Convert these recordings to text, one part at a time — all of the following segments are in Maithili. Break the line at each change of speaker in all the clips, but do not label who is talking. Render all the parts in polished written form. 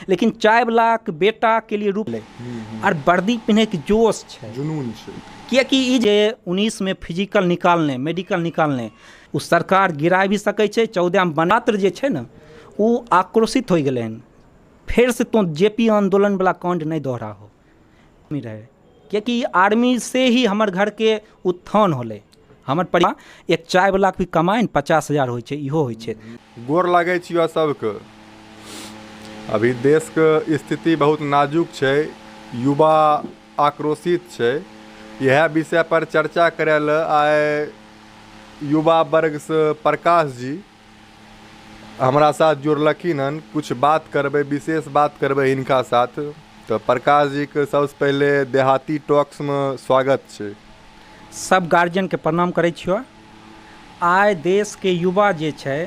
लेकिन चायवलाके बेटाके लिए रूप लै आर वर्दी पहिनैके जोश छै,
जुनून छै।
किएकि ई जे 19मे फिजिकल निकालने, मेडिकल निकालने, ओ सरकार गिरा भी सकै छै। 14मे मात्र जे छै ने ओ आक्रोशित होइ गेलै हन। फेरसँ तो जे पी आन्दोलनवला काण्ड नहि दोहराहो रहै, किएकि आर्मी से ही हमर घरके उत्थान होलै। हमर परिवार एक चायवलाके भी कमाइ ने 50,000 होइ छै, इहो होइ छै।
गोर लागै छियऽ सबके। अभी देशके स्थिति बहुत नाजुक छै, युवा आक्रोशित छै। इएह विषय पर चर्चा करै लए आइ युवा वर्गसँ प्रकाश जी हमरा साथ जुड़लखिन हन। कुछ बात करबै, विशेष बात करबै हिनका साथ। तऽ प्रकाश जीके सबसँ पहिले देहाती टॉक्समे स्वागत छै।
सब गार्जियनके प्रणाम करै छियौ। आइ देशके युवा जे छै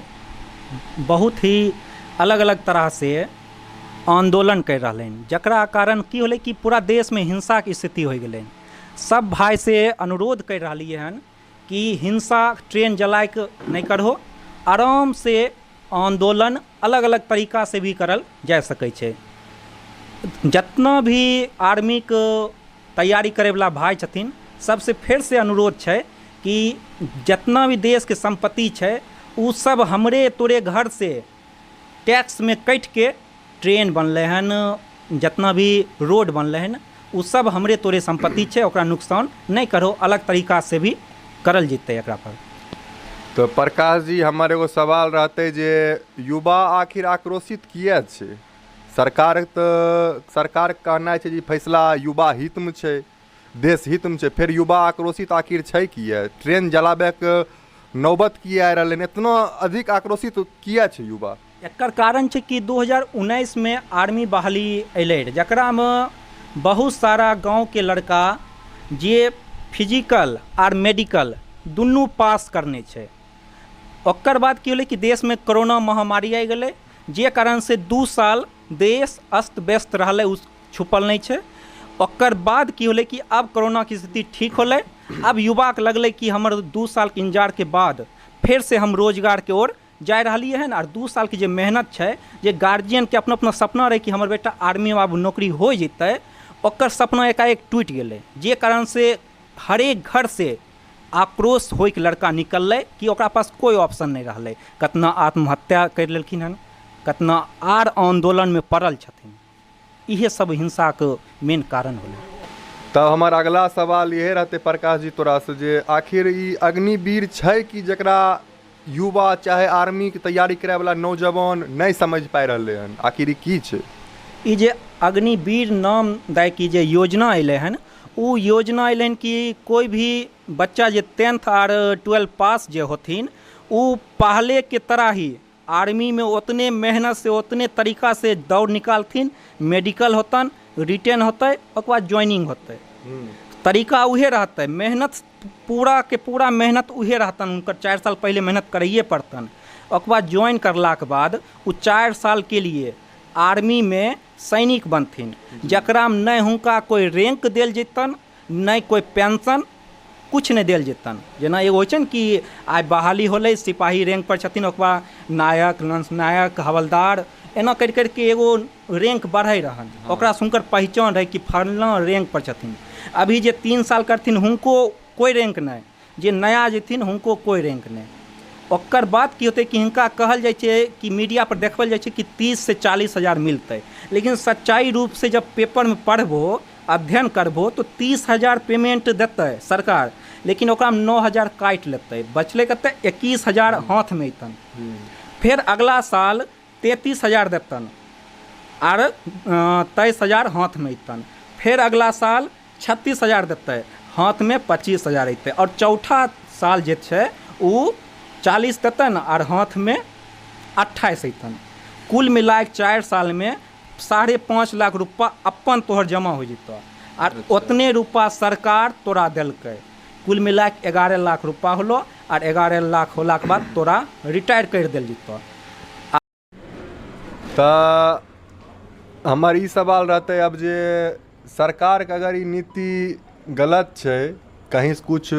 बहुत ही अलग अलग तरहसँ आन्दोलन करि रहलै हन, जकरा कारण की होलै कि पूरा देशमे हिंसाके स्थिति होइ गेलै। सब भाइसँ अनुरोध करि रहलियै हन कि हिंसा ट्रेन जलाइके नहि करहो, आरामसँ आन्दोलन अलग अलग तरीकासँ भी करल जा सकै छै। जितना भी आर्मीके तैयारी करैवला भाइ छथिन, सबसँ फेरसँ अनुरोध छै कि जितना भी देशके सम्पत्ति छै ओ सब हमरे तोरे घरसँ टैक्समे कटिके ट्रेन बनलै हन, जितना भी रोड बनलै हन, ओ सब हमरे तोरे सम्पत्ति छै, ओकरा नुकसान नहि करहो, अलग तरीकासँ भी करल जेतै एकरा पर।
तऽ प्रकाश जी, हमर एगो सवाल रहतै जे युवा आखिर आक्रोशित किए छै? सरकार तऽ सरकारके कहनाइ छै जे ई फैसला युवा हितमे छै, देश हितमे छै, फेर युवा आक्रोशित आखिर छै किए? ट्रेन जलाबैके नौबत किए आबि रहलै हन? एतना अधिक आक्रोशित किए छै युवा?
एकर कारण छै कि 2019मे आर्मी बहाली अयलै रहए, जकरामे बहुत सारा गाँवके लड़का जे फिजिकल आर मेडिकल दुनू पास करने छै। ओकर बाद की होलै कि देशमे कोरोना महामारी आबि गेलै, जे कारणसँ 2 साल देश अस्त व्यस्त रहलै, ओ छुपल नहि छै। ओकर बाद की होलै कि आब कोरोनाके स्थिति ठीक होलै, आब युवाके लगलै कि हमर 2 सालके इन्तजारके बाद फेरसँ हम रोजगारके ओर जा रहलियै हन। आर 2 सालके जे मेहनत छै, जे गार्जियनके अपना अपना सपना रहै कि हमर बेटा आर्मीमे आब नौकरी हो जेतै, ओकर सपना एकाएक टूटि गेलै, जे कारणसँ हरेक घरसँ आक्रोश होइके लड़का निकललै कि ओकरा पास कोइ ऑप्शन नहि रहलै। कतना आत्महत्या करि लेलखिन हन, कतना आर आन्दोलनमे पड़ल छथिन। इहे सब हिंसाके मेन कारण होलै।
तब हमर अगला सवाल इहे रहतै प्रकाश जी तोरासँ जे आखिर ई अग्निवीर छै कि जकरा युवा चाहे आर्मीके तैयारी करैवला नौजवान नहि समझि पाबि रहलै हन, आखिर ई की छै?
ई जे अग्निवीर नाम दए के जे योजना अयलै हन, ओ योजना अयलै हन कि कोइ भी बच्चा जे 10th आर 12th पास जे होथिन, ओ पहलेके तरह ही आर्मीमे ओतने मेहनतसँ ओतने तरीकासँ दौड़ निकालथिन, मेडिकल होतनि, रिटेन होतै, ओकर बाद ज्वाइनिंग होतै। तरीका उहे रहतै, मेहनत पूराके पूरा मेहनत उहे रहतनि, हुनकर 4 साल पहिले मेहनत करैए पड़तनि। ओकर बाद ज्वाइन करलाके बाद ओ 4 सालके लिए आर्मीमे सैनिक बनथिन, जकरामे नहि हुनका कोइ रैंक देल जेतनि, नहि कोइ पेंशन, किछु नहि देल जेतनि। जेना एगो होइ छै ने कि आइ बहाली होलै, सिपाही रैंक पर छथिन, ओकर बाद नायक, लंस नायक, हवलदार, एना करि करिके एगो रैंक बढ़ै रहनि, ओकरासँ हुनकर पहिचान रहै कि फलना रैंक पर छथिन। अभी जे 3 साल करथिन हुनको कोइ रैंक नहि, जे नया जेथिन हुनको कोइ रैंक नहि। ओकर बाद की होतै कि हिनका कहल जाइ छै कि मीडिया पर देखबल जाइ छै कि 30 से 40 हजार मिलतै, लेकिन सच्चाई रूपसँ जब पेपरमे पढ़बो, अध्ययन करबो, तो 30,000 पेमेंट देतै सरकार, लेकिन ओकरामे 9,000 काटि लेतै, बचलै कते? 21,000 हाथमे अयतनि। फेर अगला साल 33,000 देतनि आर 23,000 हाथमे अयतनि। फेर अगला साल 36,000 देतै, हाथमे 25,000 अयतै। आओर चौथा साल जे छै ओ 40 देतनि आर हाथमे 28 अयतनि। कुल मिलाके 4 सालमे 5.5 लाख रुपा अपन तोहर जमा हो जेतऽ आर ओतने रुपा सरकार तोरा देलकै। कुल मिलाके 11 लाख रुपा होलो, आर 11 लाख होलाके बाद तोरा रिटायर करि देल जेतऽ।
तऽ हमर ई सवाल रहतै अब जे सरकारके अगर ई नीति गलत छै, कहीँसँ किछु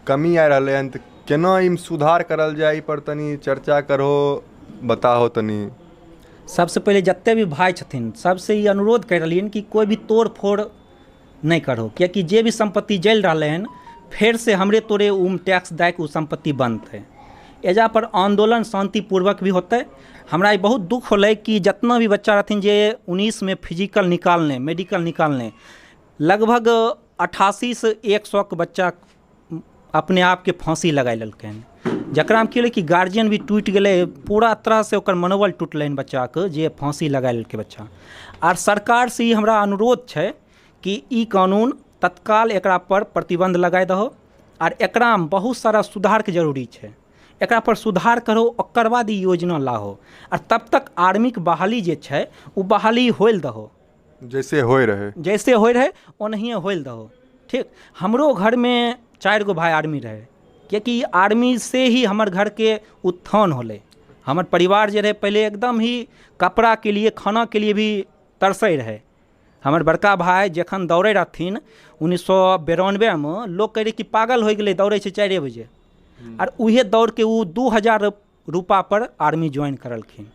कमी आबि रहलै हन, तऽ केना एहिमे सुधार करल जाय? एहि पर तनी चर्चा करहो, बताहो तनी।
सबसँ पहिले जते भी भाय छथिन सबसँ ई अनुरोध करि रहलियनि कि कोइ भी तोड़ फोड़ नहि करहो, किएकि जे भी सम्पत्ति जलि रहलै हन फेरसँ हमरे तोरे ओहिमे टैक्स दए कऽ ओ सम्पत्ति बनतै। एजा पर आन्दोलन शान्तिपूर्वक भी होतै। हमरा ई बहुत दुःख होलै कि जितना भी बच्चा रहथिन जे 19मे फिजिकल निकालने, मेडिकल निकालने, लगभग 88सँ 100के बच्चा अपने आपके फाँसी लगाय लेलकै हन, जकरामे की होलै कि गार्जियन भी टूटि गेलै, पूरा तरहसँ ओकर मनोबल टुटलै हन बच्चाके जे फाँसी लगाय लेलकै बच्चा। आर सरकारसँ ई हमरा अनुरोध छै कि ई कानून तत्काल एकरा पर प्रतिबन्ध लगाय दहो, आर एकरामे बहुत सारा सुधारके जरूरी छै, एकरा पर सुधार करो, ओकर बाद ई योजना लाहो। आर तब तक आर्मीके बहाली जे छै ओ बहाली होइल दहो,
जैसे होइ रहै,
जैसे होइ रहै ओनाहिए होइल दहो। ठीक, हमरो घरमे 4 गो भाय आर्मी रहै, किएकि आर्मी से ही हमर घरके उत्थान होलै। हमर परिवार जे रहै पहिले एकदम ही कपड़ाके लिए, खानाके लिए भी तरसै रहै। हमर बड़का भाय जखन दौड़ै रहथिन 1992मे, लोक कहै रहै कि पागल होइ गेलै, दौड़ै छै 4 बजे, आर उहे दौड़के ओ 2000 रुपा पर आर्मी ज्वाइन करलखिन।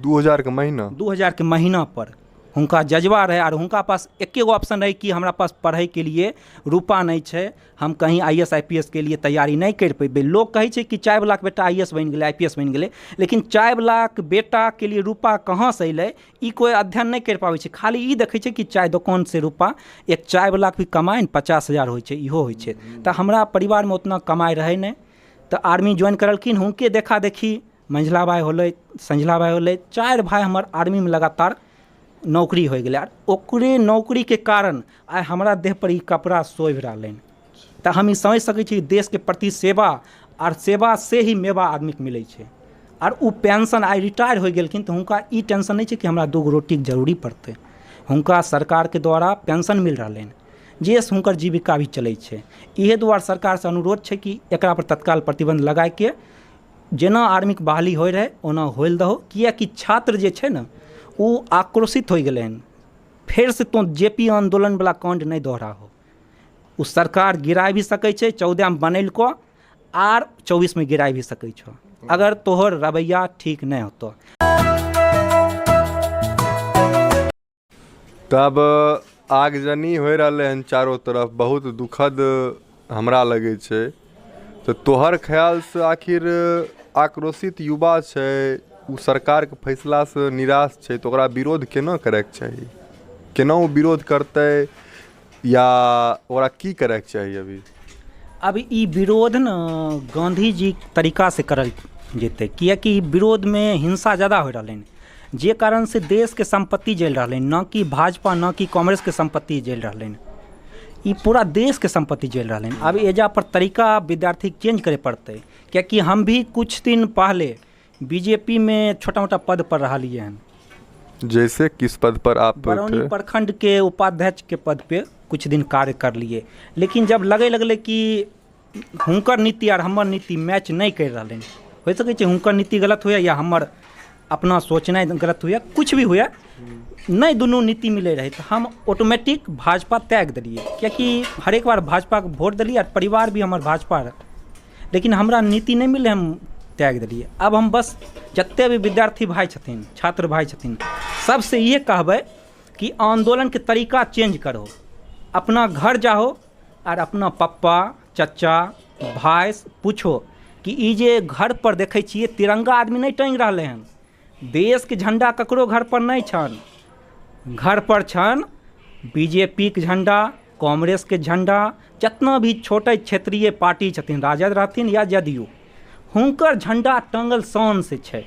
2000 के महीना?
2000 के महीना पर हुनका जज्बा रहै, आर हुनका पास एके गो ऑप्शन रहै कि हमरा पास पढ़ैके लिए रुपा नहि छै, हम कहीं I S I P S के लिए तैयारी नहि करि पेबै। लोक कहै छै कि चायवलाके बेटा I S बनि गेलै, I P S बनि गेलै, लेकिन चायवलाके बेटाके लिए रुपा कहाँसँ अयलै ई कोइ अध्ययन नहि करि पाबै छै। खाली ई देखै छै कि चाय दोकानसँ रुपा, एक चायवलाके भी कमाइ ने 50,000 होइ छै, इहो होइ छै। तऽ हमरा परिवारमे उतना कमाइ रहै नहि, तऽ आर्मी ज्वाइन करलखिन। हुनके देखा देखी मझिला भाय होलै, संझिला भाय होलै, 4 भाय हमर आर्मीमे लगातार नौकरी होइ गेलै। आर ओकरे नौकरीके कारण आइ हमरा देह पर ई कपड़ा शोभि रहलै हन। तऽ हम ई समझि सकै छी देशके प्रति सेवा, आर सेवा से ही मेवा आदमीके मिलै छै। आर ओ पेंशन आइ रिटायर होइ गेलखिन तऽ हुनका ई टेंशन नहि छै कि हमरा 2 गो रोटीके जरूरी पड़तै, हुनका सरकारके द्वारा पेंशन मिल रहलै हन, जे से हुनकर जीविका भी चलै छै। इहे दुआरे सरकारसँ अनुरोध छै कि एकरा पर तत्काल प्रतिबंध लगाइके जेना आर्मीके बहाली होइ रहै ओना होइल दहो, किएकि छात्र जे छै ने ओ आक्रोशित होइ गेलै हन। फेरसँ तो जे पी आन्दोलनवला काण्ड नहि दोहराहो। ओ सरकार गिराय भी सकै छै 14मे बनेलको, आर 24मे गिराय भी सकै छौ, अगर तोहर रवैया ठीक नहि होतो।
तब आगजनी होइ रहलै हन चारो तरफ, बहुत दुखद हमरा लगै छै। तऽ तोहर ख्यालसँ आखिर आक्रोशित युवा छै, ओ सरकारके फैसलासँ निराश छै, तऽ ओकरा विरोध केना करैके चाही? केना ओ विरोध करतै या ओकरा की करैके चाही अभी?
अब ई विरोध ने गाँधी जी तरीकासँ करल जेतै, किएकि विरोधमे हिंसा ज़्यादा होइ रहलै हन, जे कारणसँ देशके सम्पत्ति जलि रहलै हन, न कि भाजपा न कि कांग्रेसके सम्पत्ति जलि रहलै हन, ई पूरा देशके सम्पत्ति जलि रहलै हन। अब एजा पर तरीका विद्यार्थीके चेंज करे पड़तै, किएकि हम भी कुछ दिन पहले बीजेपी में छोटा मोटा पद पर रहलिए हन।
जैसे किस पद पर आप
बरौनी
थे?
प्रखंड के उपाध्यक्ष के पद पे कुछ दिन कार्य कर लिए, लेकिन जब लगे लगले कि हुनकर नीति और हमर नीति मैच नहीं कर रहा हन, हो सकै छै हुनकर नीति गलत हुए या हमर अपना सोचनाइ गलत हुए, कुछ भी हुए, नहीं दुनू नीति मिले रहे, तो हम ऑटोमेटिक भाजपा त्याग दिलिए, कियाकि हर एक बार भाजपा के वोट दिलिए और परिवार भी हमर भाजपा रहे, लेकिन हमरा नीति नहीं मिले, हम त्याग दिलिए। अब हम बस जते भी विद्यार्थी भाई छथिन, छात्र भाई छथिन, सबसे ये कहबै कि आंदोलन के तरीका चेंज करो, अपना घर जाहो और अपना पप्पा चचा भाई पूछो कि ई जे घर पर देखै छियै तिरंगा आदमी नहीं टाँगि रहलै हन, देश के झंडा ककरो घर पर नहीं छन, घर पर छन बीजेपी के झंडा, कांग्रेस के झंडा, जितना भी छोटे क्षेत्रीय पार्टी छथिन, राजद रहथिन या जदयू, हुनकर झंडा टाँगल शान से छै।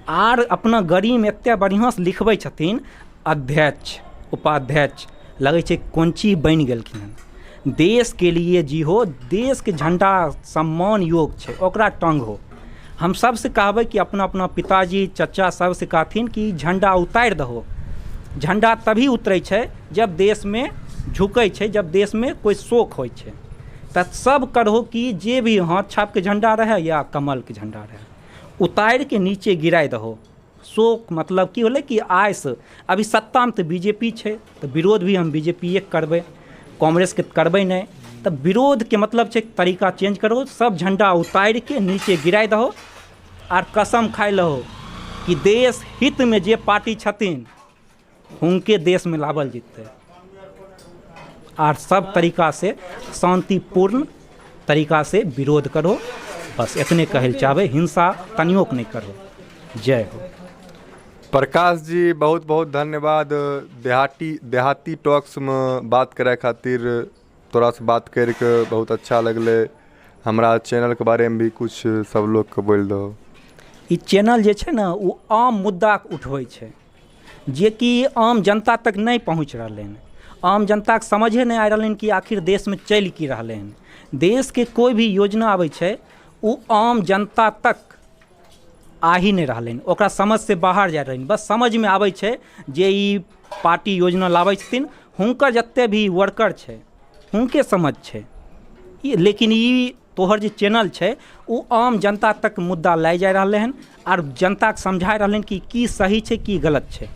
आर अपना गरीमे एते बढ़िआँसँ लिखबै छथिन अध्यक्ष उपाध्यक्ष, लगै छै कोन चीज बनि गेलखिन हन। देश के लिए जीहो, देश के झंडा सम्मान योग छै, ओकरा टाँगहो। हम सबसे कहबै कि अपना अपना पिताजी चचा सबसे कहथिन कि झंडा उतारि दहो। झंडा तभी उतरै छै जब देशमे झुकै छै, जब देशमे कोइ शोक होइ छै। तऽ सब करहो कि जे भी हाथ छापके झंडा रहै या कमलके झंडा रहै, उतारिके नीचे गिराइ दहो। शोक मतलब की होलै कि आइसँ अभी सत्तामे तऽ बीजेपी छै, तऽ विरोध भी हम बीजेपीए के करबै, कांग्रेसके करबै नहि। तऽ विरोधके मतलब छै तरीका चेंज करो, सब झंडा उतारिके नीचे गिराइ दहो आर कसम खाइ लहो कि देश हितमे जे पार्टी छथिन हुनके देशमे लाबल जेतै आर सब तरीकासँ शान्तिपूर्ण तरीकासँ विरोध करहो। बस एतने कहै लए चाहबै, हिंसा तनियोक नहि करहो। जय हो।
प्रकाश जी, बहुत बहुत धन्यवाद। देहाती टॉक्समे बात करै खातिर तोरासँ बात करिके बहुत अच्छा लगलै। हमरा चैनलके बारेमे भी कुछ सब लोगके बोलि दहो।
ई चैनल जे छै ने, ओ आम मुद्दाके उठबै छै, जेकि आम जनता तक नहि पहुँच रहलै हन। आम जनताके समझे नहि आ रहलै हन कि आखिर देशमे चलि की रहलै हन। देशके कोइ भी योजना आबै छै, ओ आम जनता तक आ ही नहि रहलै हन, ओकरा समझसँ बाहर जा रहलै हन। बस समझमे आबै छै जे ई पार्टी योजना लाबै छथिन, हुनकर जते भी वर्कर छै हुनके समझ छै ई। लेकिन ई तोहर जे चैनल छै, ओ आम जनता तक मुद्दा लए जा रहलै हन आर जनताके समझा रहलै हन कि की सही छै, की गलत छै।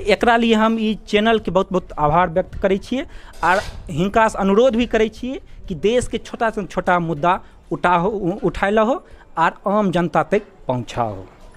एकरा लिए हम ई चैनलके बहुत बहुत आभार व्यक्त करै छियै आर हिनकासँ अनुरोध भी करै छियै कि देशके छोटासँ छोटा मुद्दा उठाय लहो आर आम जनता तक पहुँचाहो।